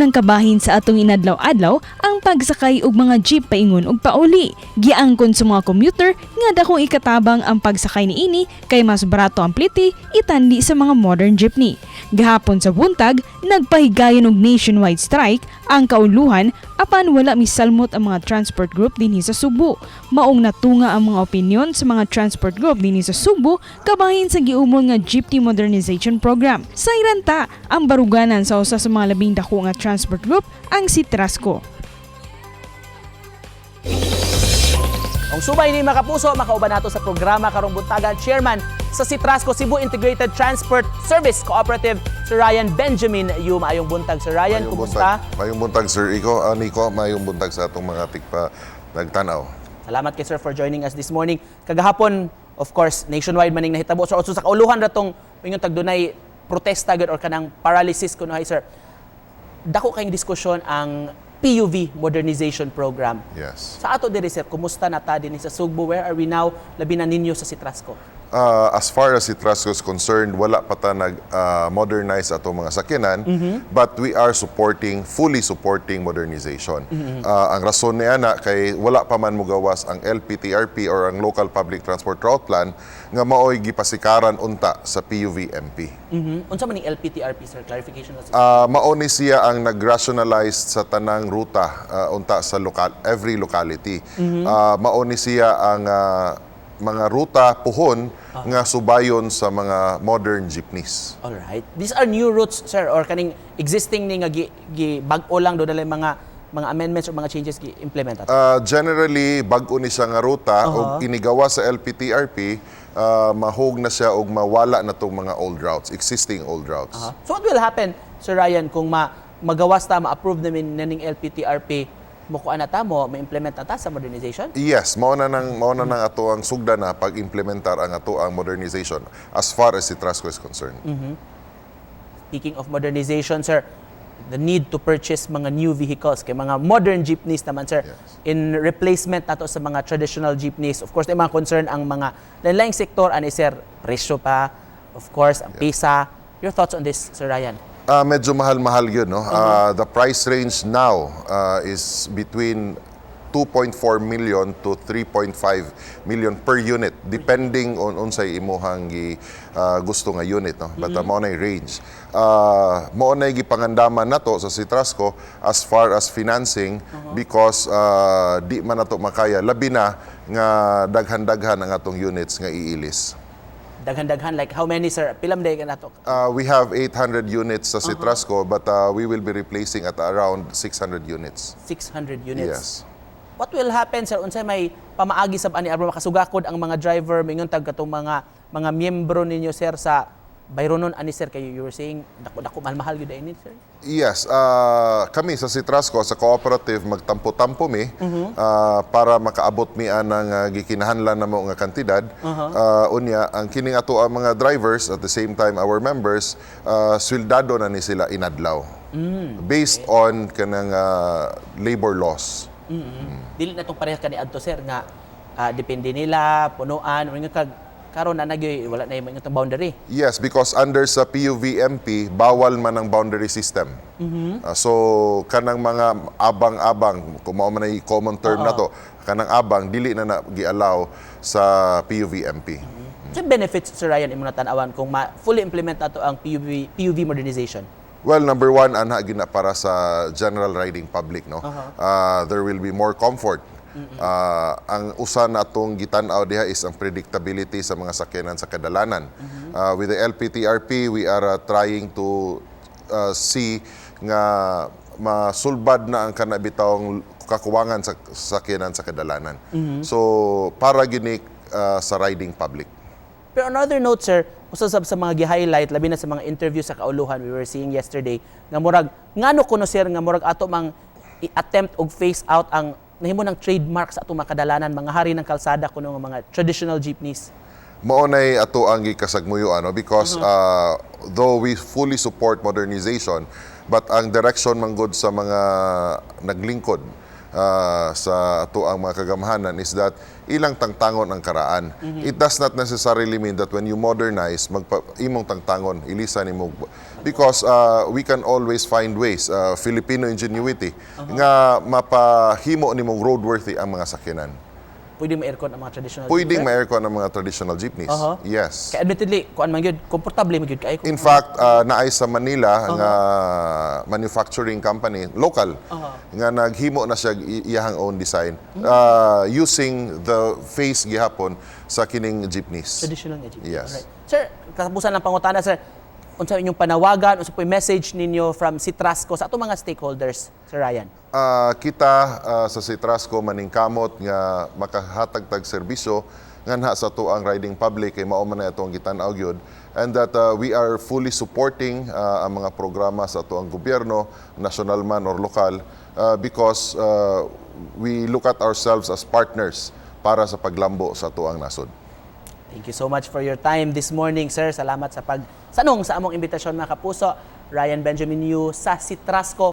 ng kabahin sa atong inadlaw-adlaw ang pagsakay og mga jeep paingon og pauli. Giangkon sa mga commuter nga dakong ikatabang ang pagsakay niini kay mas barato ang plite itandi sa mga modern jeepney. Gahapon sa buntag, nagpahigayon og nationwide strike ang kauluhan apan wala misalmot ang mga transport group dinhi sa Sugbo. Maong natunga ang mga opinyon sa mga transport group dinhi sa Sugbo kabahin sa giumol nga Jeepney Modernization Program. Sayran ta ang baruganan sa usa sa mga labing dako nga transport group, ang Citrasco. Ang subay ni mga kapuso, makauban nato sa programa karong buntagan, chairman sa Citrasco, Cebu Integrated Transport Service Cooperative, Sir Ryan Benjamin Yu. Maayong buntag, Sir Ryan. Mayong Kumusta? buntag. Mayong buntag, Sir Iko. Ah, Nico, mayong buntag sa atong mga tigpa nagtanaw. Salamat kay sir for joining us this morning. Kagahapon, of course, nationwide maning nahitabo. So, also sa kauluhan ra tong ingon tag dunay protesta gyud or kanang paralysis kuno hay, sir. Dako kayong diskusyon ang PUV Modernization Program. Yes. Sa ato diri, sir, kumusta na ta dinhi sa Sugbo? Where are we now? Labi na ninyo sa Citrasco. As far as Citrasco is concerned, wala pa ta nag-modernize atong mga sakyanan, but we are supporting, fully supporting modernization. Ang rason niya na kay wala pa man mugawas ang LPTRP or ang Local Public Transport Route Plan nga maoy gipasikaran unta sa PUVMP. Unsa man ning LPTRP, sir? Clarification lang, sir. Mao ni siya ang nag-rationalize sa tanang ruta unta sa local every locality. Mao ni siya ang mga ruta puhon nga subayon sa mga modern jeepneys. All right. These are new routes, sir, or kaning existing ni nga gi bag-o lang do na mga amendments or mga changes gi implement ato? Generally bag-o ni siya nga ruta ug inigawa sa LPTRP, mahog na siya og mawala na tong mga old routes, existing old routes. So what will happen, Sir Ryan, kung magawas ta, ma-approve namin na ning LPTRP, mo kuan na ta mo, ma-implement na ta sa modernization? Yes, mao na nang ato ang sugda na pag-implementar ang ato ang modernization as far as Citrasco is concerned. Speaking of modernization, sir, the need to purchase mga new vehicles kay mga modern jeepneys naman, sir, in replacement nato sa mga traditional jeepneys. Of course, may mga concern ang mga lain sektor ani, sir, presyo pa, of course, ang pisa. Your thoughts on this, Sir Ryan? Medyo mahal-mahal yun, no? The price range now is between 2.4 million to 3.5 million per unit depending on unsay imuhang gusto nga unit, no? But mao na range. Mao na gipangandaman nato sa Citrasco as far as financing because di man nato makaya, labi na nga daghan-daghan ang atong units nga iilis. Daghan-daghan, like how many, sir? Pila man diay nato? We have 800 units sa Citrasco, but we will be replacing at around 600 units. 600 units. Yes. What will happen, sir? Unsay may pamaagi sab ani aron makasugakod ang mga driver, mingon tag katong mga miyembro ninyo, sir, sa bayronon ani, sir, kayo you were saying dako dako mahal-mahal gyud ini, sir? Yes, kami sa Citrasco, sa cooperative, magtampo-tampo mi para makaabot mi anang gikinahanglan namo nga kantidad. Unya, ang kining ato ang mga drivers, at the same time our members, swildado na ni sila inadlaw based on kanang labor laws. Dili na tong pareha kani adto, sir, nga depende nila punuan or kag karon na nagyoy wala na yung tong boundary. Yes, because under sa PUVMP, bawal man ang boundary system. So, kanang mga abang-abang, kung mao man ay common term na to, kanang abang, dili na na gi-allow sa PUVMP. So benefits, Sir Ryan, imo na tan-awan kung ma fully implement nato ang PUV modernization? Well, number one, anha gina para sa general riding public, no? There will be more comfort. Ang usa na atong gitan-aw diha is ang predictability sa mga sakyanan sa kadalanan. With the LPTRP, we are trying to see nga masulbad na ang kana bitawng kakuwangan sa sakyanan sa kadalanan. So, para gini sa riding public. Pero another note, sir, usa sab sa mga gi-highlight labi na sa mga interview sa kauluhan we were seeing yesterday nga murag ngano kuno, sir, nga murag ato mang i-attempt og phase out ang nahimo ng trademark sa atong mga kadalanan, mga hari ng kalsada kuno nga mga traditional jeepneys. Mao nay ato ang gikasagmuyo ano because though we fully support modernization, but ang direction man gud sa mga naglingkod sa ato ang mga kagamhanan is that ilang tangtangon ang karaan. It does not necessarily mean that when you modernize, magpa, imong tangtangon, ilisan nimo, because we can always find ways, Filipino ingenuity, nga mapahimo nimong roadworthy ang mga sakyanan. Pwede ma-aircon ang mga traditional Pwedeng jeep, sir? Ma-aircon ang mga traditional jeepneys. Yes. Kay admittedly, kuan man gyud, komportable man gyud kaayo. In fact, naay sa Manila nga manufacturing company, local, nga naghimo na siya iyahang own design using the face gihapon sa kining jeepneys. Traditional nga jeep. Yes. Alright. Sir, katapusan ng pangutana, sir. Unsa inyong panawagan, unsa po'y message ninyo from Citrasco sa atong mga stakeholders, Sir Ryan? Kita sa Citrasco maningkamot nga makahatag tag serbisyo nganha sa atoang riding public kay mao man na atoang gitan-aw gyud and that we are fully supporting ang mga programa sa atoang gobyerno, national man or lokal, because we look at ourselves as partners para sa paglambo sa atoang nasod. Thank you so much for your time this morning, sir. Salamat sa pagsanong sa among imbitasyon, mga kapuso. Ryan Benjamin Yu sa Citrasco.